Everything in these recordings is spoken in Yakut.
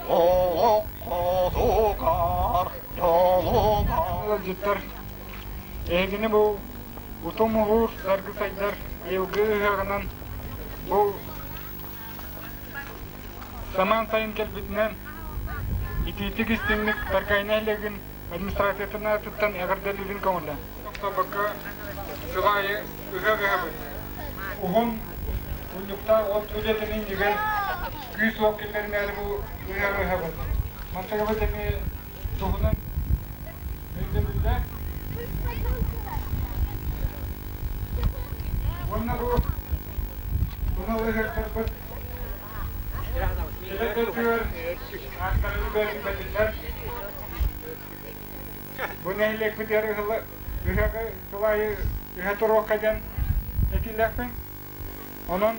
Олоххотугар дьолугар Ыалдьыттар эһигини бу утум уһуур саргы сайдар айылгы ыһыаҕынан бу самаан сайын кэлбитинэн итиитик истиҥник Таркай нэһилиэгин администрациятын аатыттан эҕэрдэлиибин көҥүллээн. Тохтобокко сыл аайы ыһыах ыһабыт. Уһун унньуктаах от үлэтин иннигэр күүс-уох киллэринээри бу ыһыаҕы ыһабыт. Мантыгабыт эмиэ туһунан өйдөбүллээх. Уонна бу тунал ыһыахтарбыт кэлэр өттүгэр ааттарын бэриллэр. Бу нэһилиэкпитигэр ыһыаҕы сыл аайы ыһа туруохха диэн этиилээхпин. Онон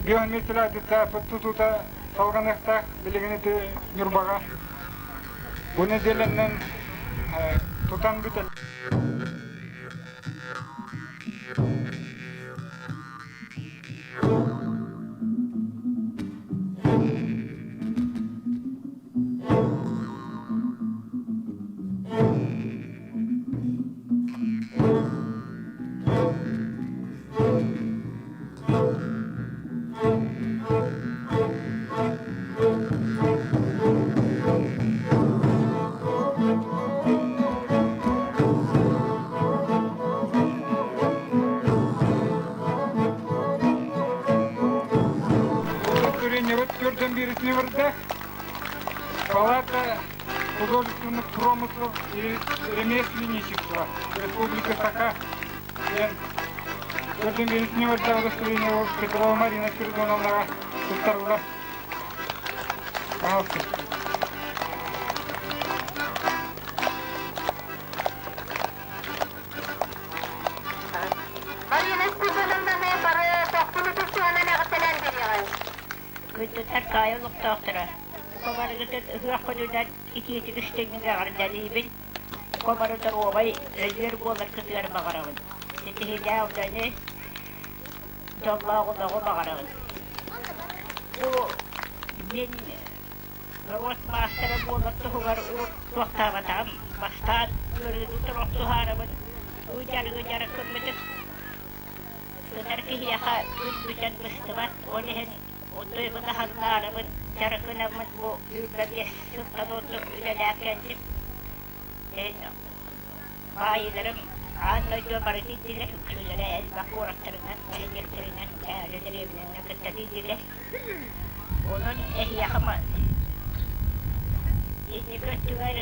биометрия детсадпыт тутуута салҕаныахтаах билигин ити Ньурбаҕа. Бу нэдиэлэннэн тутан бүтэн. Тренеры төрдөн бересіне барда. Палата художественных промыслов и ремесленничества Республика Саха диэн төрдөн бересіне барда удостоверение Петрова Марина Спиридоновнаға туттарылар. Пожалуйста. Марина Спиридоновнаны бары тохтуу туһунан эҕэрдэлээн биэриэҕиҥ. Күндүтэр таайа олохтоохторо, бука барыгытын ыһыах күнүнэн итиитик истиҥник эҕэрдэлиибин, бука бары доруобай, өйүөр буоларгытыгар баҕарабын. Ситиһиилээх үлэни, дьоллоох олоҕу баҕарабын. Бу мин норуот маастара буолар туһугар урут туохтаабатаҕым, бастаан ыарыыны туруохтуһаарыбын, бу дьарыгы дьарыктаммытым Сытар киһиэхэ күн бүтэн быстыбат, ол иһин утуйбут аһаннаарыбын дьарыгынаммын бу 25 сылтан ордук үлэлээн кэллим. Баайыыларым аан дойду бары тиийдилэр, үксүлэрэ элбэх куораттарынан, нэһилиэктэринэн, дэриэбинэнэн кытта тиийдилэр. Онон эһиэхэ инники өттүгэр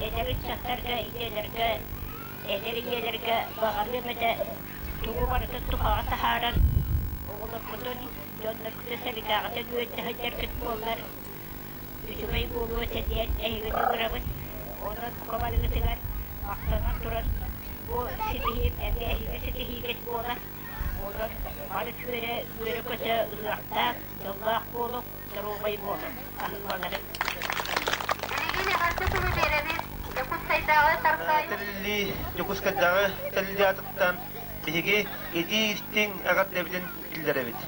эдэр ыччаттарга, ийэлэргэ, эдэр ийэлэргэ баҕарыам этэ тугу барытын тухаҕа таһааран, оҕолоргутун, дьонноргутун-сэргэҕитин үөрдэ сылдьаргыт буоллар, үчүгэй буолуо этэ диэн эһигини ыҥырабын. Онон бука барыгытыгар махтанан туран, бу ситиһиим эмиэ эһиги ситиһиигит буолар. Онон бары түөрэ үөрэ-көтө ыһыахтаах, дьоллоох буолуҥ, доруобай буолуҥ. Аһыыланарым. Билигин эҕэрдэ тылы биэрэбит Дьокуускайдааҕы Таркаайы Тэриллии Дьокуускайдааҕы тэриллии аатыттан биһиги итии-истиҥ эҕэрдэбитин биллэрэбит.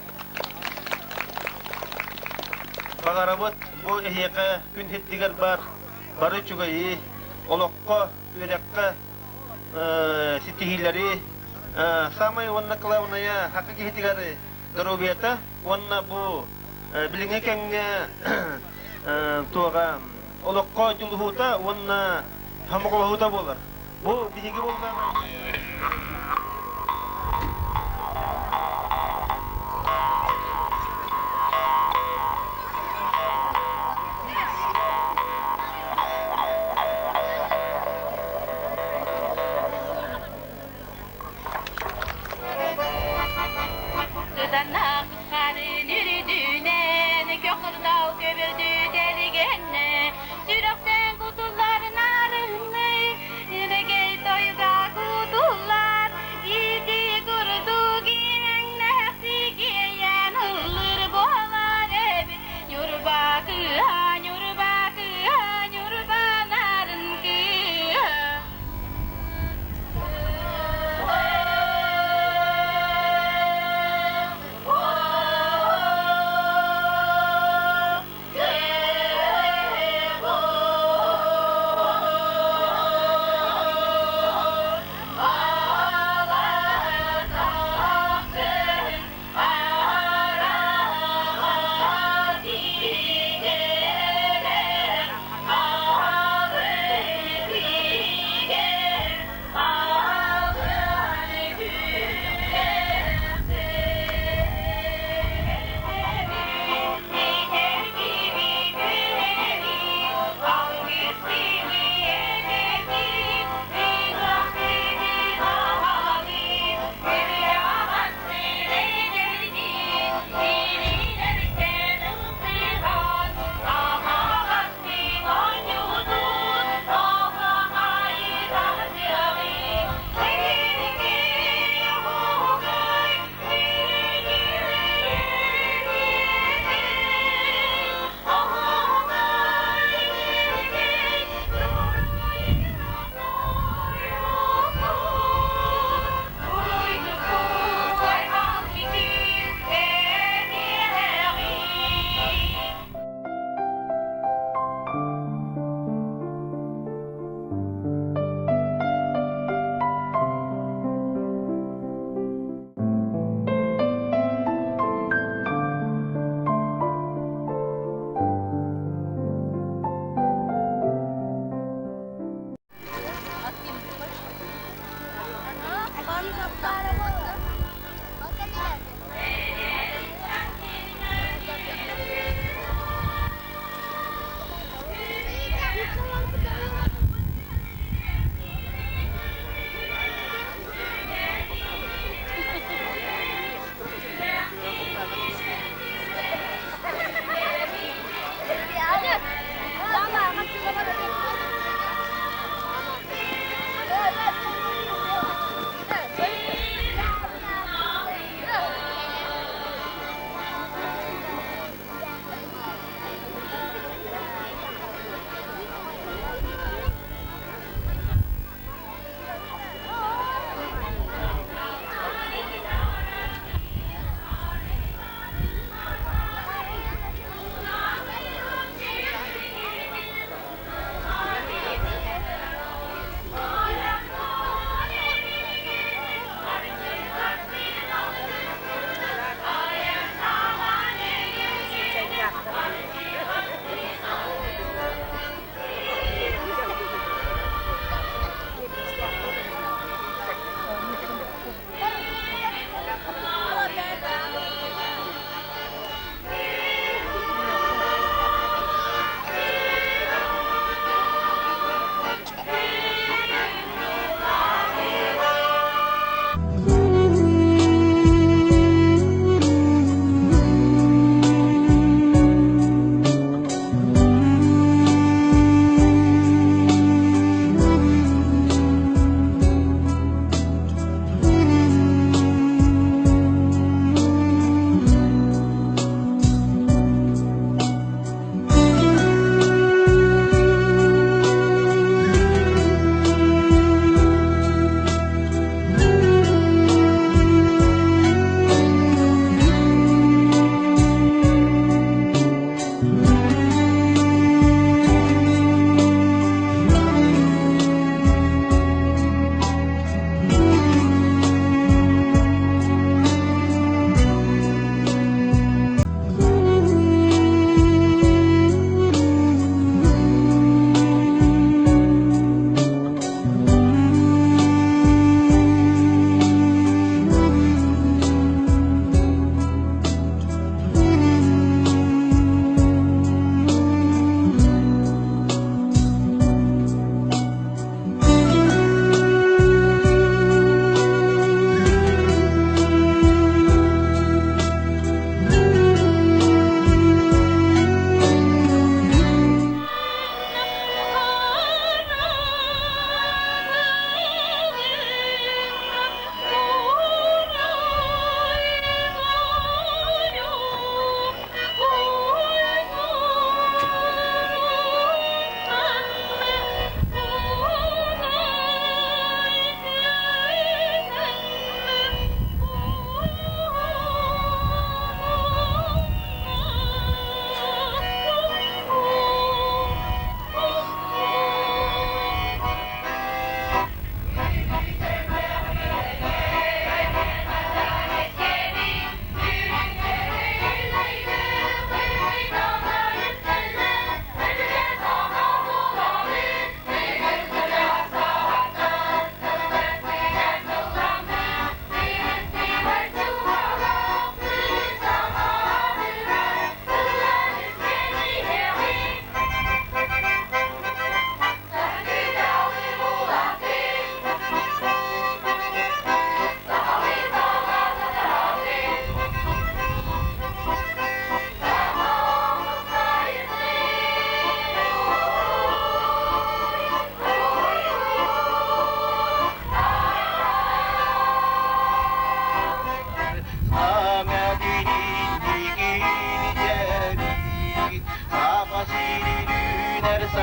Баҕарабыт бу эһиэхэ күн сирдигэр баар бары үчүгэйи, олоххо, үөрэххэ ситиһиилэри, саамай уонна кылаабынайа саха киһитигэр доруобуйата уонна бу билиҥҥи кэмҥэ туоҕа олоххо дьулуһуута уонна хомоҕолоһуута буолар. Бу биһиги буоллаҕына Кытанах харын үрдүнэн көхырдал көбүрдү тэлгэннэ сүрэхтэн кутуллар нарыннай илэгэй тойуга кутуллар ити курдук иэҥнэхсигиэйэн ыллыр буолар эбит Ньурба кыыһа Ньурба кыыһа Ньурба нарын кыыһа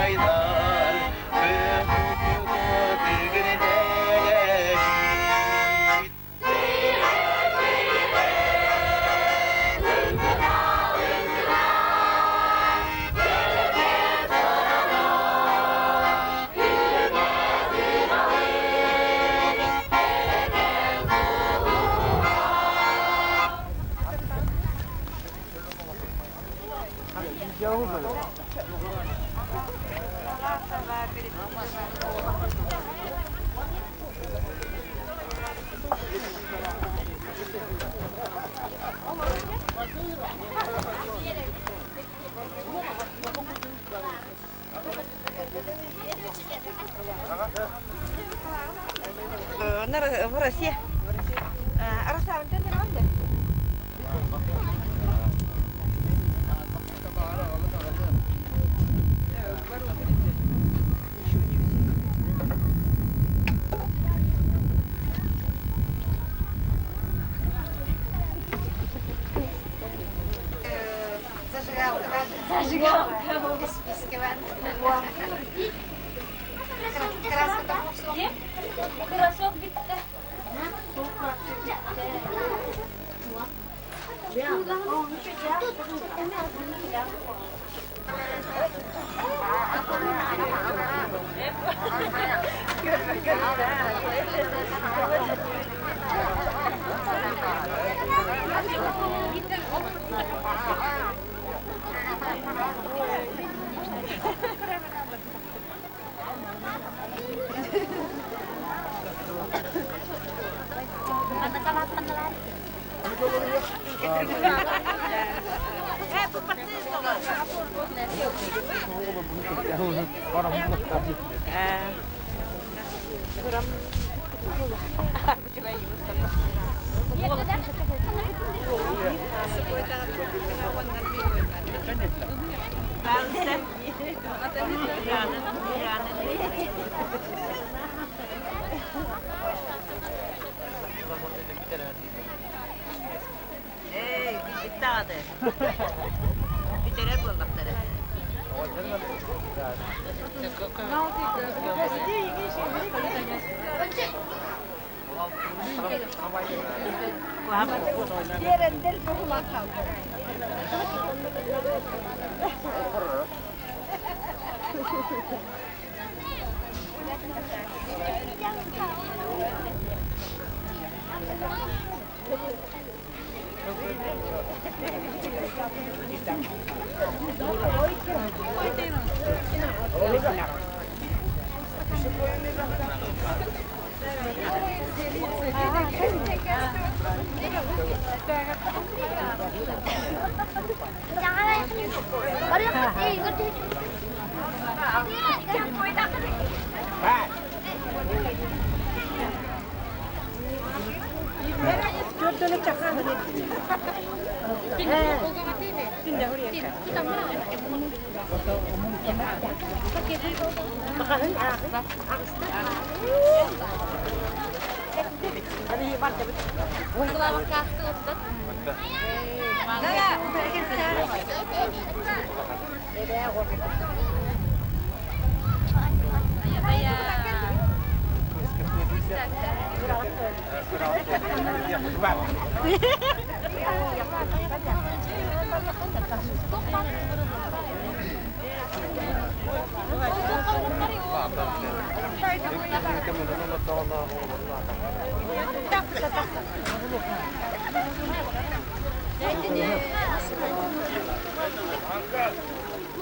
Кыргыдайдар Тыгын В России.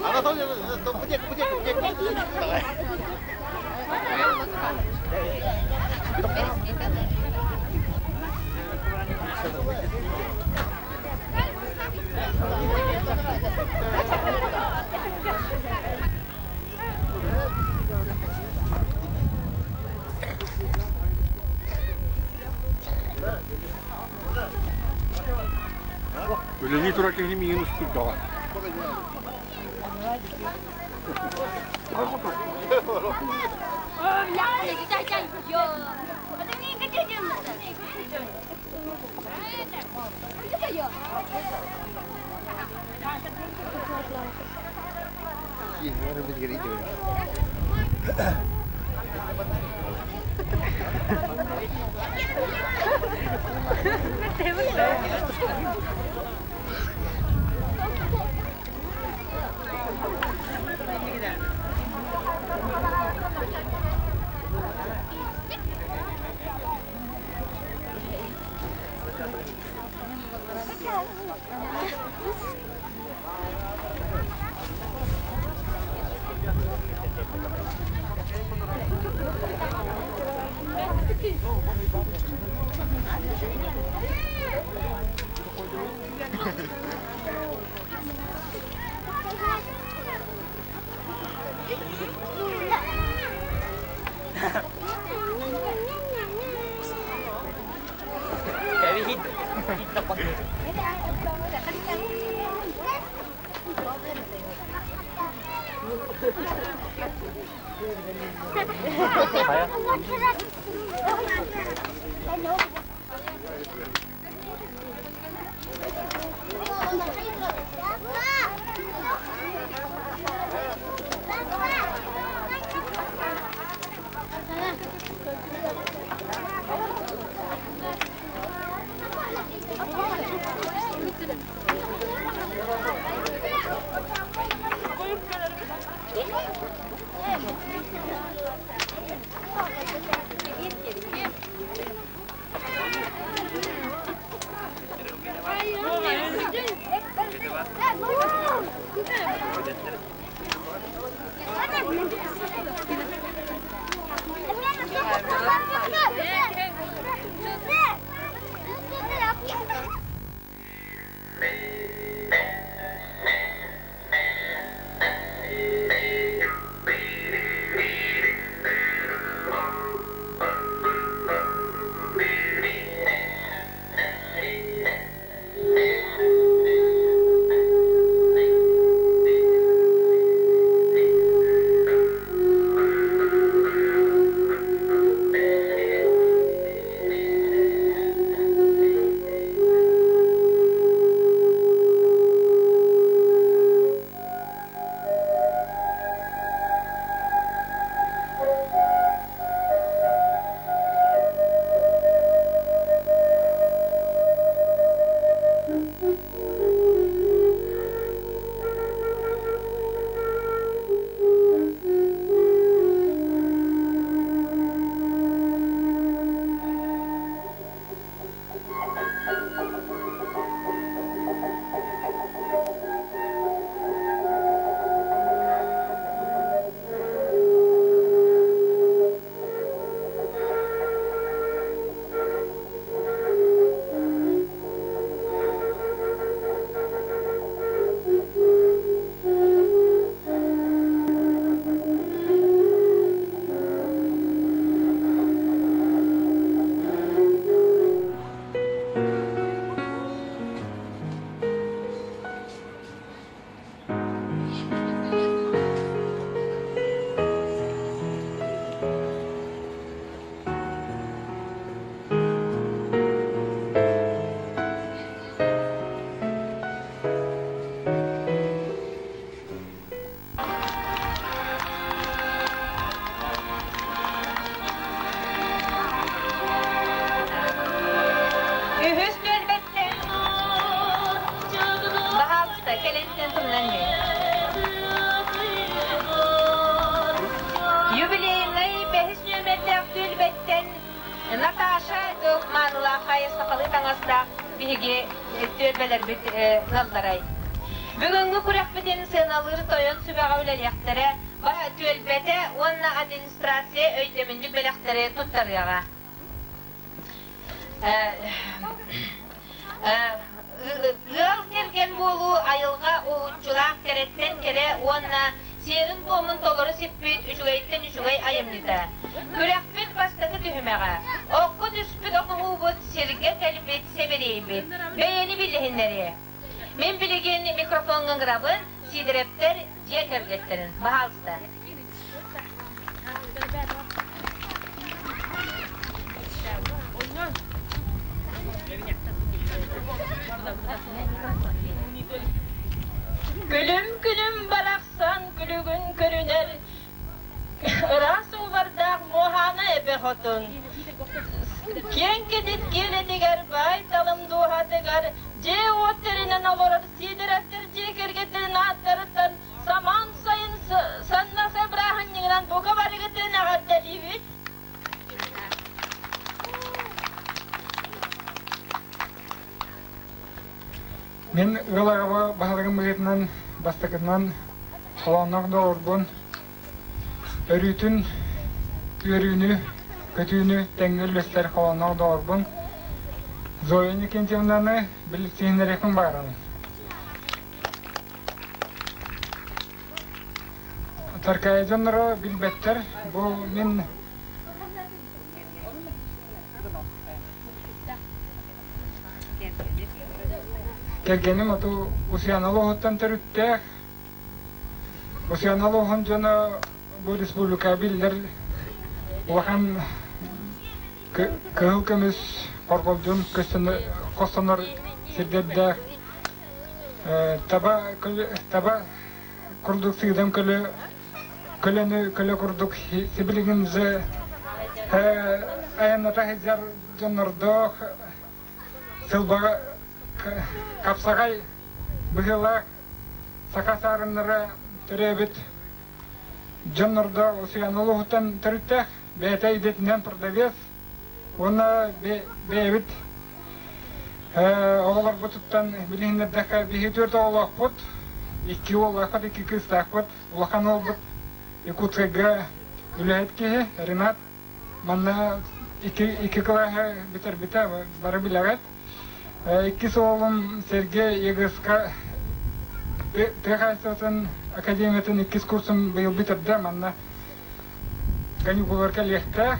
Анатолий, где, где, где? Үлэлии турар киһини миигин устуйдаҕа. Үһүс түөлбэттэн Баһаалыста кэлэнтэн тылынан Юбилейнай бэһис нүөмэрдээх түөлбэттэн Наташа дыл маанылаах хайа сахалыы таҥастаах биһиги түөлбэлэрбит ыалларай. Бүгүҥҥү күрэхпитин сыаналыыр тойон сүбэҕэ үлэлиэхтэрэ, түөлбэтэ уонна администрация өйдөбүнньүк бэлэхтэри туттарыаҕа. Ыал кэргэн буолуу айылҕа уһуччулаах кэрэттэн кэрэ уонна сиэрин-туомун толору сиппит үчүгэйтэн үчүгэй айымньыта. Күрэхпит бастакы түһүмэҕэ. Окко түспүт оҥоһуубут сиргэ кэлбит сэбириэйбит. Бэйэни билиһиннэриэ. Мин билигин микрофоҥҥа ыҥырабын Сиидэрэптэр дьиэ кэргэттэрин. Баһаалыста. Күлүм күлүм барахсан күлүгүн Эбэ Хотун киэҥ кэтит киэлитигэр баай-талым дууһатыгар дьиэ-уот тэринэн олорор Сидоровтар дьиэ кэргэттэрин ааттарыттан самаан сайын саннаса бырааһынньыгынан бука барыгытын эҕэрдэлиибит! Мин ыал аҕаба баһылыгым быһыытынан бастакытынан холоонноох доҕорбун өрүүтүн үөрүүнү, көтүүнү тэҥҥэ үллэстэр холоонноох доҕорбун Зоя Никитьевнаны билсиһиннэриэхпин баҕарабын. Таркаайы дьонноро билбэттэр, бу мин Кэргэним оту Усуйаана улууһуттан төрүттээх. Усуйаана улууһун дьоно бу республика биллэр улахан кыһыл көмүс хорҕолдьун хостонор сирдэрдээх таба таба курдук сыыдам көлө көлөнү көлө курдук сибилигин же айанната сылдьар дьоннордоох сылбаҕа хапсаҕай быһыылаах саха саарыннара төрөөбүт дьоннордоох Усуйаана улууһуттан төрүттээх бэйэтэ идэтинэн продавец уонна бэйэбит оҕолорбутуттан билиһиннэрдэххэ биһиги түөрт оҕолоохпут икки уоллаахпыт икки кыыстаахпыт улахан уолбут Якутскайга үлэһит киһи Ренат манна икки, икки кылааһы бүтэрбитэ бары билэҕит иккис уолум Сергей ЕГС-ка тыа хаһаайыстыбатын академиятын иккис курсун быйыл бүтэрдэ манна каникуллар кэлиэхтээх.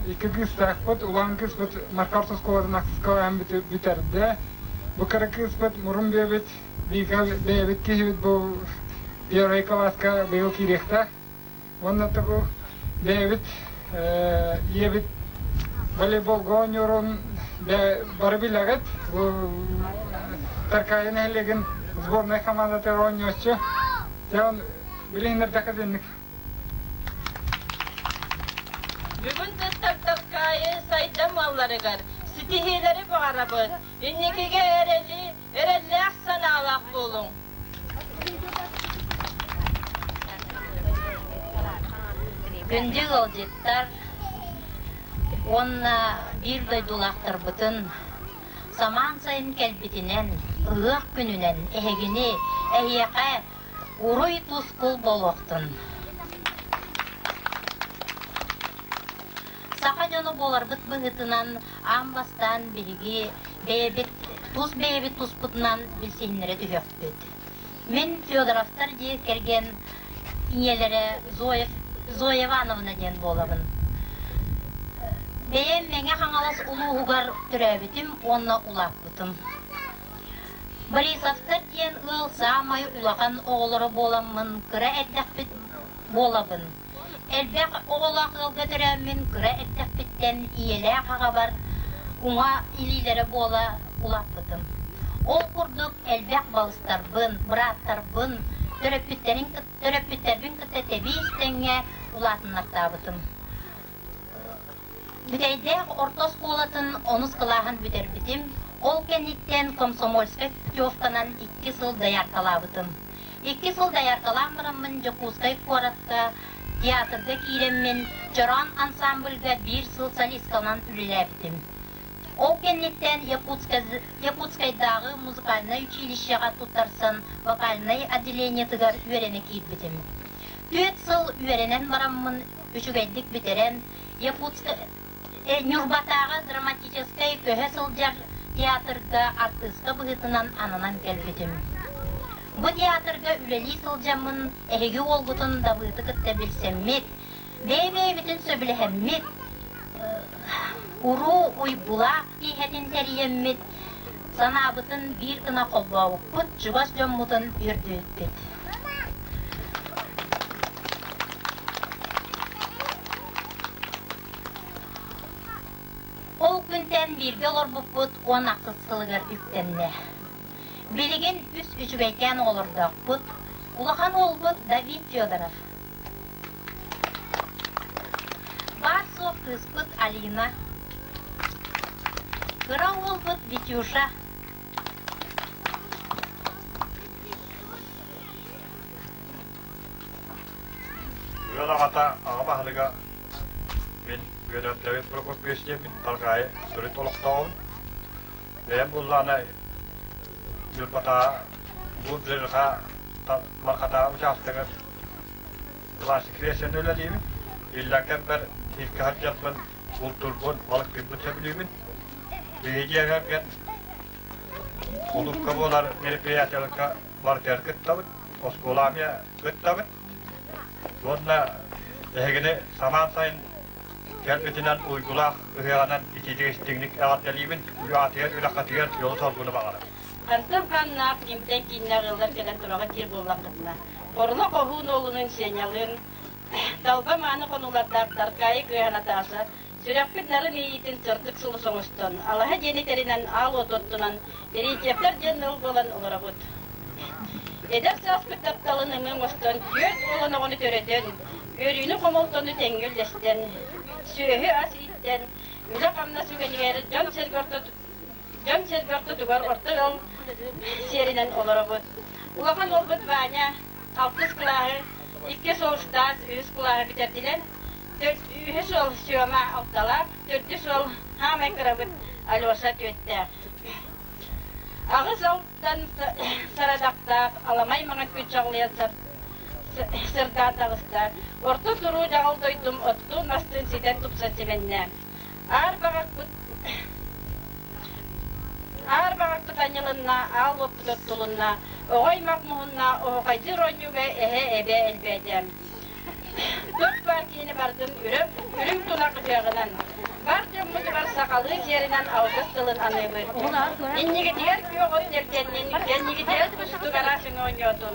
Икки кыыстаахпыт, улахан кыыспыт Маркар оскуолатын ахсыс кылааһын бүтэрдэ. Бу кыра кыыспыт мурун бүөбүт, биика бэйэбит киһибит бу первый кылааска быйыл киириэхтээх. Уонна бу бэйэбит ийэбит волейболга оонньуурун бары билэҕит. Бу Таркаайы нэһилиэгин сборнай командатыгар оонньуоччу. Дьэ, билиһиннэрдэххэ дэнник. Бүгүн кыттар Таркаайы сайдам малларыгар ситиһиилэри баҕарабыт, инникигэ эрэли, эрэллээх санаалаах буолуҥ! Күндү ыалдьыттар уонна биир дойдулаахтарбытын самаан сайын кэлбитинэн, ыһыах күнүнэн эһигини эһиэхэ Уруй-тускул буолуохтун! Саха дьоно буоларбыт быһыытынан аан бастаан биһиги бэйэбит тус бэйэбит туспутунан билсиһиннэрэ түһүөхпүт. Мин Федоровтар дьиэ кэргэн ийэлэрэ Зоя, Зоя Ивановна диэн буолабын. Бэйэм Мэҥэ Хаҥалас улууһугар төрөөбүтүм уонна улааппытым. Борисовтар диэн ыал саамай улахан оҕолоро буоламмын кыра эрдэхпит буолабын. Элбэх оҕолоох ыалга төрөөммүн кыра эрдэхпиттэн ийэлээх аҕабар уҥа илиилэрэ буола улааппытым. Ол курдук элбэх балыстарбын, бырааттарбын, төрөппүттэрин төрөппүттэрбин кытта тэбиис тэҥҥэ улаатыннартаабытым. Бүтэйдээх орто оскуолатын онус кылааһын бүтэрбитим, ол кэнниттэн комсомольскай путевканан икки сыл дояркалаабытым. Икки сыл дояркалаан бараммын Дьокуускай куоракка театрга киирэммин Чороон ансамбльга биир сыл солистканан үлэлээбитим. Ол кэнниттэн Якутскайдааҕы музыкальнай училищеҕа туттарсан вокальнай отделениетыгар үөрэнэ киирбитим. Түөрт сыл үөрэнэн бараммын үчүгэйдик бүтэрэн, Якутскай Ньурбатааҕы драматическай көһө сылдьар театрга артыыска быһыытынан ананан кэлбитим. Бу театрга үлэлии сылдьаммын эһиги уолгутун Давыды кытта билсэммит, бэйэ-бэйэбитин сөбүлэһэммит, уруу уйгулаах киэһэтин тэрийэммит, санаабытын биир гына холбообуппут, чугас дьоммутун үөрдүбүппүт. Ол күнтэн бииргэ олорбуппут уон ахсыс сылыгар үктэннэ. Билигин үс үчүгэйкээн оҕолордоохпут. Улахан уолбут Давид Федоров. Баар-суох. Кыыспыт Алина. Кыра уолбут Витюша. Ыал аҕата аҕа баһылыга мин Үөдэнтэбит Прокопьевич диэммин Тарҕаайы төрүт олохтооҕум. Бэйэм буллаҕына Ньурбатааҕы Улуус ЖЖХ Мархатааҕы учаастагар Классик креслоны үлэлиибин. Иллэҥ кэммэр сиргэ сылдьарбын, бултуурбун, балыктыырбын сөбүлүүбүн. Биһиги дьиэ кэргэн улууска буолар мероприятиеларга барытыгар кыттабыт, оскуола эмиэ кыттабыт. Уонна эһигини самаан сайын кэлбитинэн уйгулаах ыһыаҕынан итиитик истиҥник эҕэрдэлиибин, үлэ үлэххитигэр дьолу-соргуну баҕарабын. Хантан хааннаах кимтэн кииннээх ыаллар кэлэн тураҕыт диир буоллаххытына, Хорула хоһуун уолунун Сенялыын, талба мааны хонуулардаах Таркаайы кыыһа Наташа, сүрэхпит нарын иэйиитин сырдык сулус оҥостон, алаһа дьиэни тэринэн аал уот оттунан, Терентьевтэр диэн ыал буолан олоробут. Эдэр сааспыт тапталын ымыы оҥостон, түөрт уолан оҕону төрөтөн, үөрүүнү-хомолтону тэҥҥэ үллэстэн, сүөһү-ас ииттэн, үлэ-хамнас үгэнигэр дьон-сэргэ Дьон-сэргэ ортотугар орто ыал сиэринэн олоробут. Улахан уолбут Ваня алтыс кылааһы, иккис уол Стас үһүс кылааһы бүтэрдилэр. Үһүс уол Сема алталаах, төрдүс уол хаамай кырабыт Алеша түөттээх. Аҕыс алтан сарадахтаах аламай маҥан күн чаҕылыйан сырдаан таҕыста. Орто туруу дьаҕыл дойдум оттуун-мастыын ситэн тупсан симэннэ. Аар баҕахпыт Аар баҕахпыт анньылынна, аал уоппут оттулунна, оҕо аймах муһунна, оһуохайдыыр оонньууга эһэ эбэ элбээтэ. Туох баар киһини барытын үрүҥ, үрүҥ тунах ыһыаҕынан, бар дьоммутугар сахалыы сиэринэн алгыс тылын аныыбыт. Иннигитигэр күөх от тэлгэннин, кэннигитигэр кустук араас өҥө оонньоотун,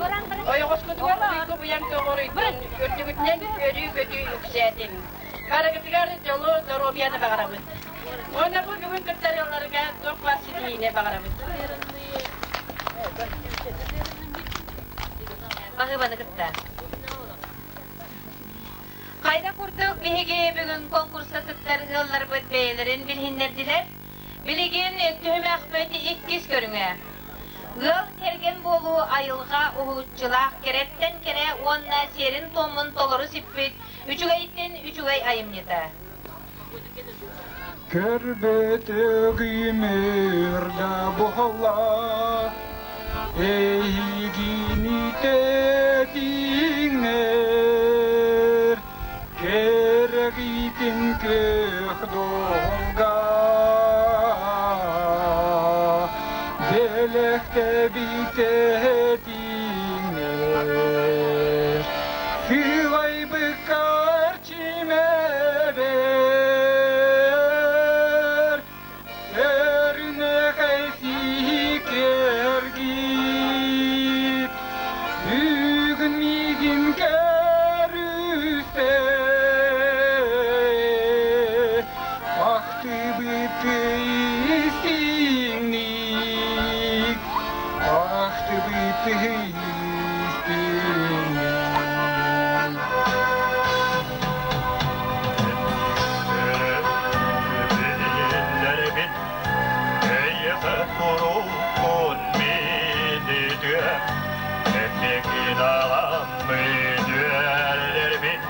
ойоҕоскутугар уйгу быйаҥ тоҕоруйдун, үрдүгүтүнэн үөрүү-көтүү үксээтин. Барыгытыгар дьолу, доруобуйаны баҕарабыт. Уонна бу бүгүн кыттарыалларга туох баар ситиһиини баҕарабыт. Баһыыбаны кытта. Хайда курдук биһиги бүгүн конкурска кыттар ыалларбыт бэйэлэрин билиһиннэрдилэр. Билигин түһүмэхпит иккис көрүҥэ. Ыал кэргэн буолуу айылҕа уһулуччулаах кэрэттэн кэрэ уонна сиэрин-туомун толору сиппит Үчүгэйтэн үчүгэй айымньыта. Көрбөтөгүм өр да буолла, эйигини тэтиҥнэр, кэрэгитин күөх долга, бэлэхтэбит этиҥнэр. Сыылайбыккар чимэбэр, Өрүнэхэй сиикэргит, Бүгүн миигин көрүстэ, Ахтыбыты истиҥник, Ахтыбыты Биллэрбин эйиэхэ куруук минитүө Эппикин аҕаммын үөллэрбин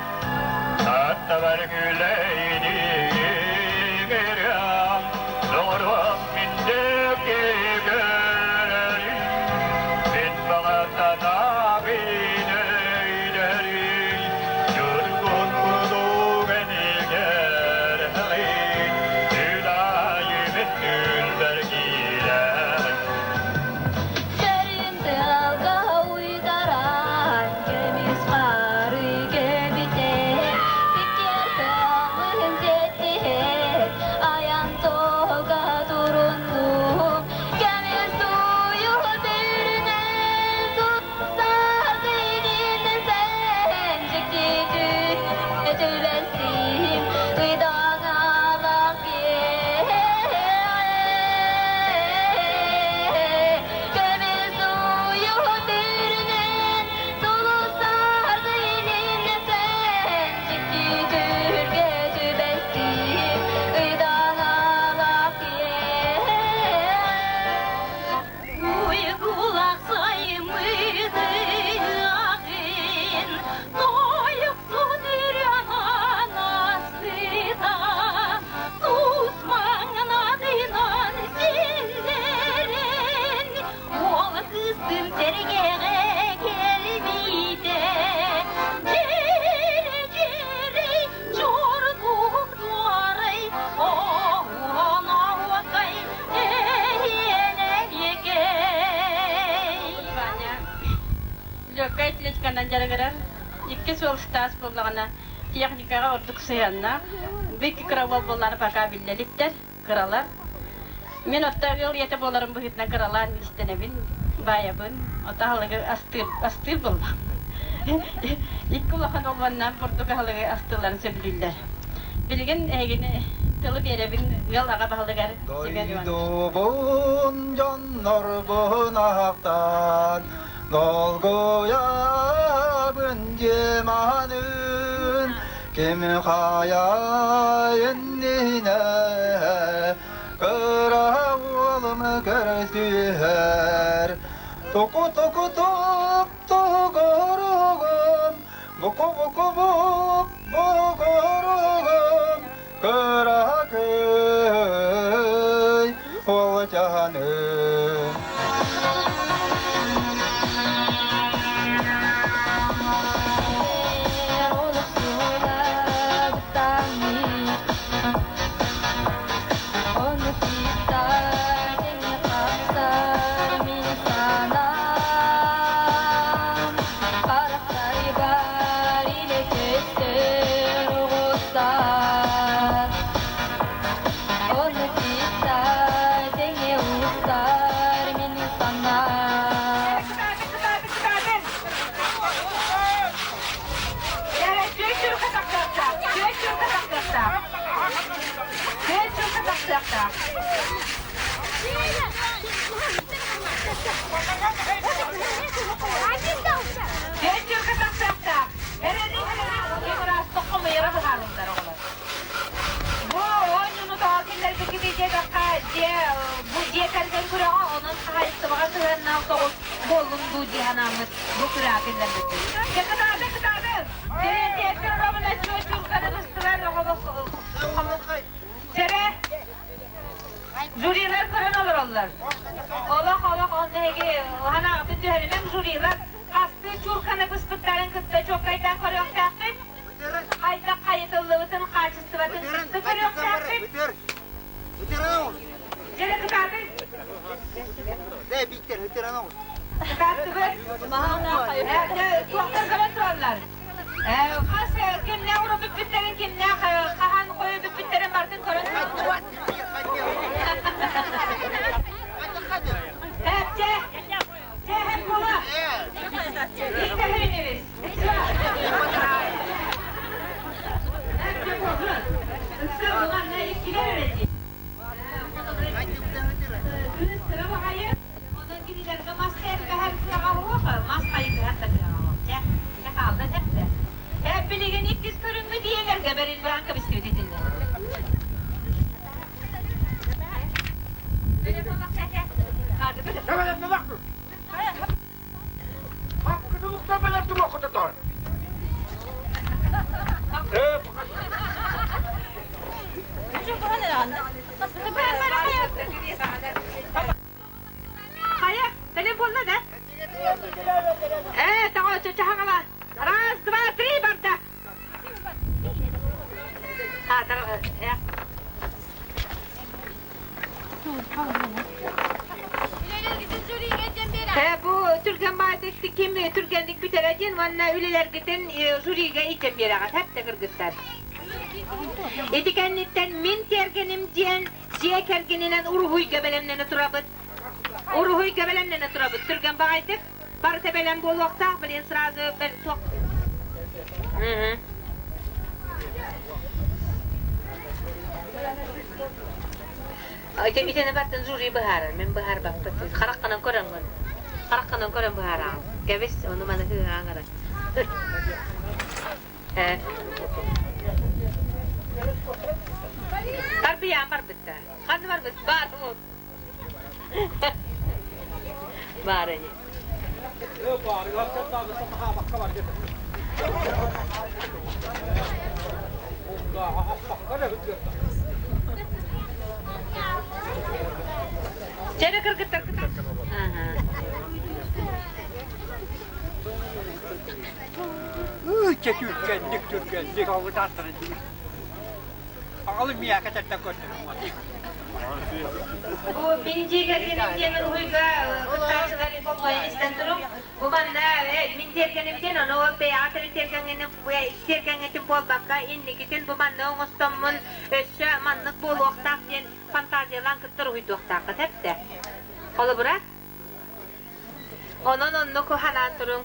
Аттабар күлэйдиҥ Доҕоруом миндээки көрөрүн Мин баҕа санаабын өйдөрүн Дьургун курдук энигэрһэҕин Күн аайы мүттүллэр киирэҕин Сэрин тыалга уйдаран көмүс хары кэбитэ Иккиэн тыалы. Техниканан дьарыгырар. Икки суол Стас буоллаҕына техникаҕа ордук сыһыаннаах. Бу икки кыра уол буоллаҕына пока биллэ иликтэр, кыралар. Мин отто ыал ийэтэ буоларым быһыытынан кыралаан иистэнэбин, баайабын, ото аһылыгы астыыр, астыыр буоллаҕым. Икки улахан уолбаннаах бурдук аһылыгы астыылларын сөбүлүүллэр. Билигин эһигини тылы биэрэбин ыал аҕа баһылыгар Семен Иванович. Дойдубун дьоннорбун ахтан Долгуйабын дьиэманын Ким хайа иннинэ Кыра уолум көрсүһэр Туку-туку-тук тугуругум Буку-буку-бук бугуругум Кыракый уолчааным. Бу оонньууну тоҕо киллэрбиккит диэтэххэ, дьиэ бу дьиэ кэргэн күрэҕэ, онон хаһаайыстыбаҕа сыһыаннаах соҕус буоллун дуу дии санааммыт бу күрэҕи киллэрбиппит. Дьэ кытаатыҥ, кытаатыҥ! Терентьевтэр романа чуо-чуурканы быстылар, Сэрэ, жюрилар көрөн олороллор. Олох, олох, онно эһиги ханаҕытын түһэримэҥ жюрилар хастыы чуурканы быспыттарын кытта чуоккайдаан көрүөхтээхпит. Хайдах хайытыллыбытын, хаачыстыбатын кытта көрүөхтээхпит. Дьэ, кытаатый. Кытааттыбыт. Туохтар көрөн тураллар. Хас кимнээх урут бүппүттэрин, кимнээх хаһан хойу бүппүттэрин барытын көрөн Чэ, чэ, буола. Иккэһинибис. Кыыс кыра баҕайы, онон кинилэргэ мас тэлгэһэр кыаҕа суох, мас хайытыһар да кыаҕа суох. Дьэ, дьэ хаалла тэптэ. Билигин иккис көрүҥмүт ийэлэргэ бэриллэн кэбистибит итиннэ. Хайа, бэлэм буолла да? Э, тоҕо чачаһаҥала. Раз, два, три, барда. А, э. Бу түргэн баайдык ким түргэнник бүтэрэ диэн уонна үлэлэргитин жюрига иитэн биэрэҕит хэп да кыргыттар. Ити кэнниттэн мин тиэргэним диэн дьиэ кэргэнинэн уруһуйга бэлэмнэнэ турабыт. Уруһуйга бэлэмнэнэ турабыт. Түргэн баҕайдык барыта бэлэм буолуохтаах, блин, сразу туох Итини бартын жюри быһаарар, мин быһаарбаппыт. Хараххынан көрөҥҥүн. Хараххынан көрөн быһаараҕын. Кэбис, ону маны ыһыаҥара. Барбыйаан барбытта. Ханна барбыт? Бар. Баар ини. Чэрэ кыргыттар кытар. Чэ түргэнник, түргэнник. Аҕалым миэхэ тэтэ көрдөрүм. Бу мин дьиэ кэргэним диэн уруһуйга кыттааччылар болҕойон истэн туруҥ. Бу манна мин тиэргэним диэн, ону ол бэйэҕэ төрүт тиэргэҥҥитин буолбакка, инникитин бу манна оҥостоммун өссө маннык буолуохтаах диэн фантазиялаан кытта уруһуйдуохтааххыт эптэ. Холобура, онон оннук санаан туруҥ.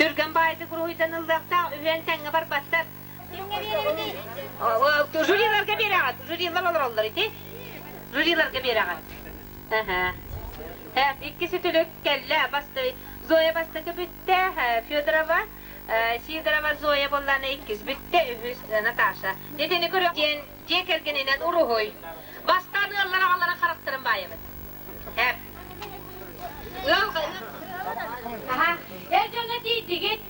Түргэн баайдык уруһуйданыллыахтаах үһүөн тэҥҥэ барбаттар. Жюриларга биэрэҕит, жюрилар олороллор ити. Жюриларга биэрэҕит. Иккис үтүлүк кэллэ, басты Зоя бастакы бүттэ, Федорова Сидорова Зоя буоллаана иккис бүттэ, үһүс Наташа. Итини көрө диэн дьиэ кэргэнинэн уруһуй. Бастаан ыаллар аҕалара харахтарын баайабыт. Эп. Ыал Аха. Эр дьоҥҥо тиийдигит.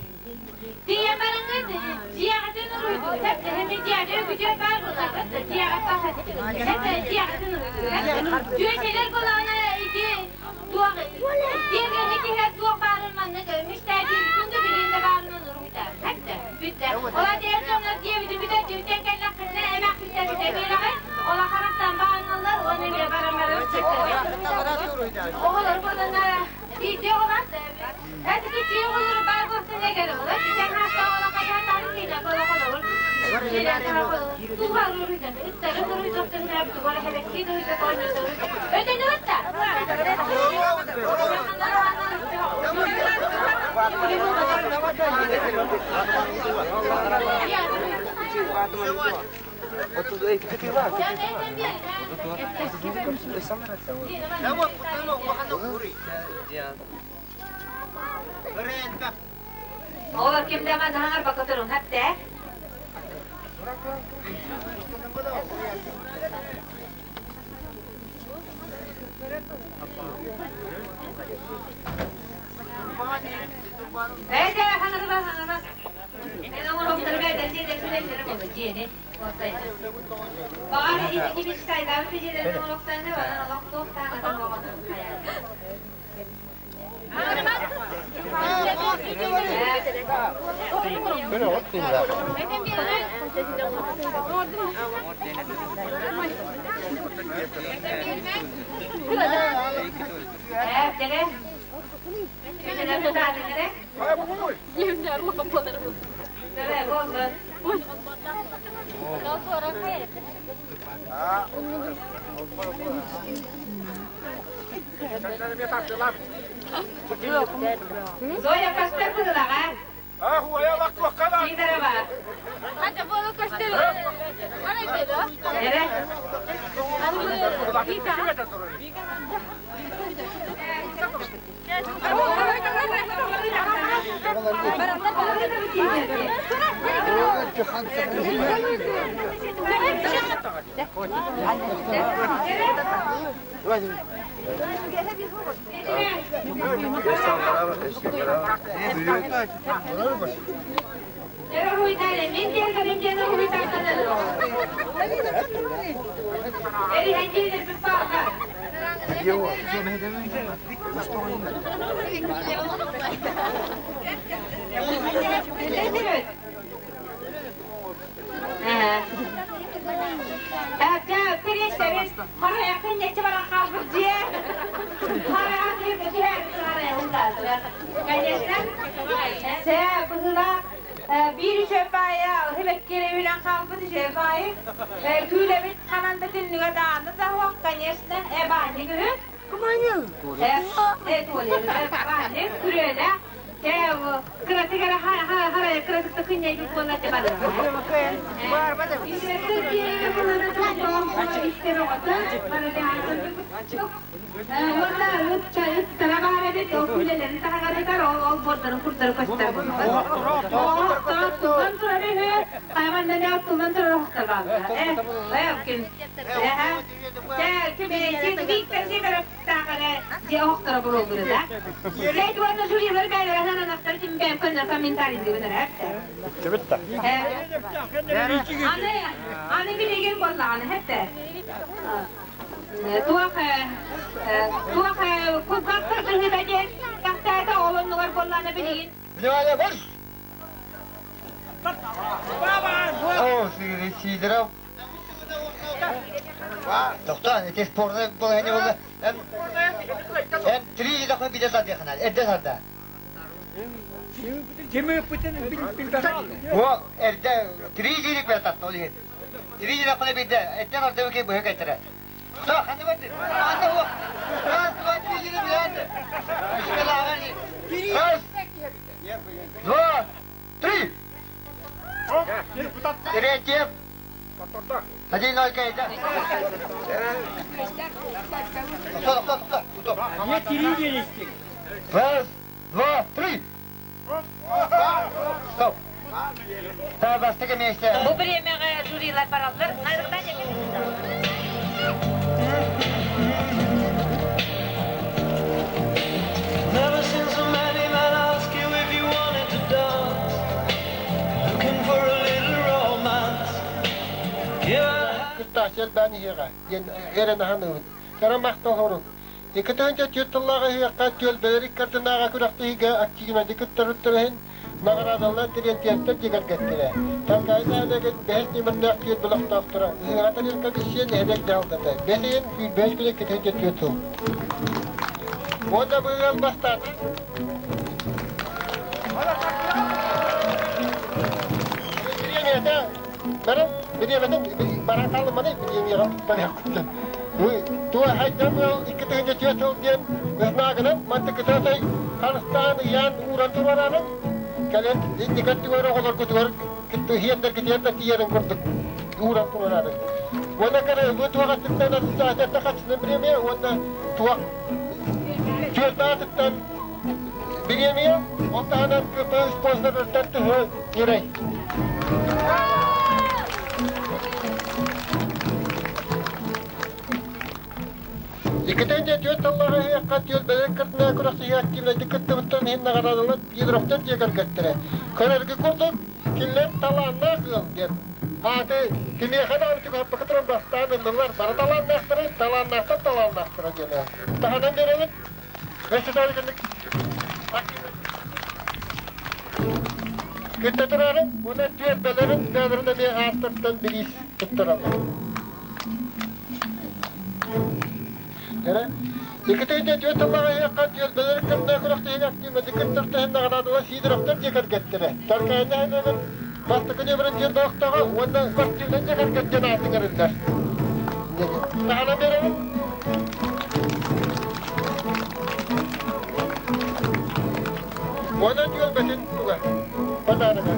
Тиийэн бараҥҥыт дьиэҕитин уруйдугут. Эһэми дьиэҕэ үгүтүөр баар буоллаҕыт. Дьиэҕэ тахсаттыгыт. Дьиэҕитин уруйдугут. Түөчэлэр буолаҕына ити туох тиэргэҥҥэ киһи туох баарын маннык мечтаатиибитин да билин да баарынан уруһуйдаан. Бүттэ. Ола эр дьоннор дьиэбитин бүтэрдибитэн кэллэххитинэ эмээхситтэр бүтэ биэрэҕит. Ола харахтан баанналлар уонна эмиэ баран баран Оҕолор буолана биирдэ оҕолор Эти дьиэ оҕолору баар буолсун эгэр оҕолор бүтэн хаста оҕолор хайаатаары киинэ бола холобур Туга уруйдан ыттары уруйдохтун тугара хэбэкки дуйда тоонньотор Өтөнү ытта Оҕолор ким да манаһаҥар бакытырын хэптэ. Эйде хаҥырба хаҥырба. Мен оҥоруктарга дьиэ дьиэ буолла дьиэни. Баҕар ити кибичтайдаабыт дьиэлэрин оҥоруктарына онон олох туох таҥатын оҕонор хайаан. Зоя көстөр быһылаҕа. Сидорова. Эрэ. Биир үчүгэйэ үһүбэккиэрэ үүнэн хаалбыт үчүгэйи күүлэбит ханан да түннүгэ даҕаны да суох, конечно, э баанньык үһү. Э баанньык күрүөлээх кыратык эрэ харайа кыратык да күннэйбит буолла те Уонна ыттара баар эбит, ол күүлэлэрин таһагарыгар ол ол буордарын курдары көстөр Оттулан турар үһү, хайманна не оттулан турар оһохтор бааллар. Э, ким? Виктор Сидоров таахара дьиэ оһохторо буруоллура да. Сәйт уонна жюрилар бээлэрэ хананахтар ким бэм көннөр комментарийдыгын эрэ. Аны, аны билигин буоллаҕына хэттэ. Туох туох кулгаахтар быһыыта диэн бастаата, ол оннугар буоллаана билигин. Внимание, марш! О, Сидоров. Тоқтан, ити спорный положение было. Эн три дахы биле садыхына, эрде сарда. О, эрде три жилик бетат, ол иһин. Три жилик бирде, эттен орда бөке быһы кайтара. Раз, два, три. Третье. 1-0 кайда. Раз, два, три. Стоп. Бастакы миэстэ. Бу бириэмэҕэ жюрилар бараллар. Never seen so many men ask you if you wanted to dance. Looking for a little romance. Кыттааччы элбээн иһиэҕэ диэн эрэнэ саныыбыт. Кэрэ махтал хорук. 2004 тыллааҕы ыһыахха түөлбэлэр икки ардынааҕы күрэхтэһиигэ активнайдык кыттарыттар иһин наҕараадаланан Терентьевтэр дьиэ-кэргэттэрэ, Таркаайы нэһилиэгин бэһис нүөмэрдээх түөлбэ олохтоохторо ыһыаҕа тэрийэр комиссия нэһилиэк дьаһалтата бэс ыйын 25 күнэ 204 сыл. Уонна бу ыал бастаата. Бириэмийэтэ бары бириэмэтин баран хаалымманы бириэмийэҕэ туттарыахпыт. Туо хайдам ыал 2004 сыл диэн ызнаагынан мантыкытаатай харыстаан ыйаан ууран туруораанын кэлэн инникер түгэр оҕолоргутугар иһиэннэргитигэр да тиийэрин курдук ууран туруораанын. Уонна кэрэ бу туох аттыттан ассоциацията хаччынан бириэмийэ уонна туох түөлбэ аатыттан бириэмийэ, ол таһынан КП спонсордартан тыһы ньирэй. Иккитэн түөрт тыллаах ыһыахха түөлбэлэр кыртына күрэхтэһии активнайдык кыттыбыттарын иһин наҕараадалар Петровтар дьиэ кэргэттэрэ. Көрөргө курдук, кинилэр талааннаах ыал диэн ааты кимиэхэ даҕаны чугаһаппакка туран бастаан ыллылар. Бары талааннаахтара, талааннаахтар талааннаахтара диэн. Таһынан биэрэбит. Өссө даҕаны Кытта турарын уонна түөлбэлэрин бэйэлэрин эмиэ ааттартан бириис туттараллар. Эрэ Икитинчи түөрт тыллаах ыһыахха түөлбэлэри кытта күрэхтэһиигэ активнайдык кыттар наҕараадалар Сидоровтар дьиэ кэргэттэрэ Таркаайы нэһилиэгин бастакы нүөмэрин түөлбэ олохтооҕо уонна спортивнай дьиэ кэргэн диэн ааты иҥэриллэр. Таһынан биэрэбин. Уонна түөлбэтин туга подарога.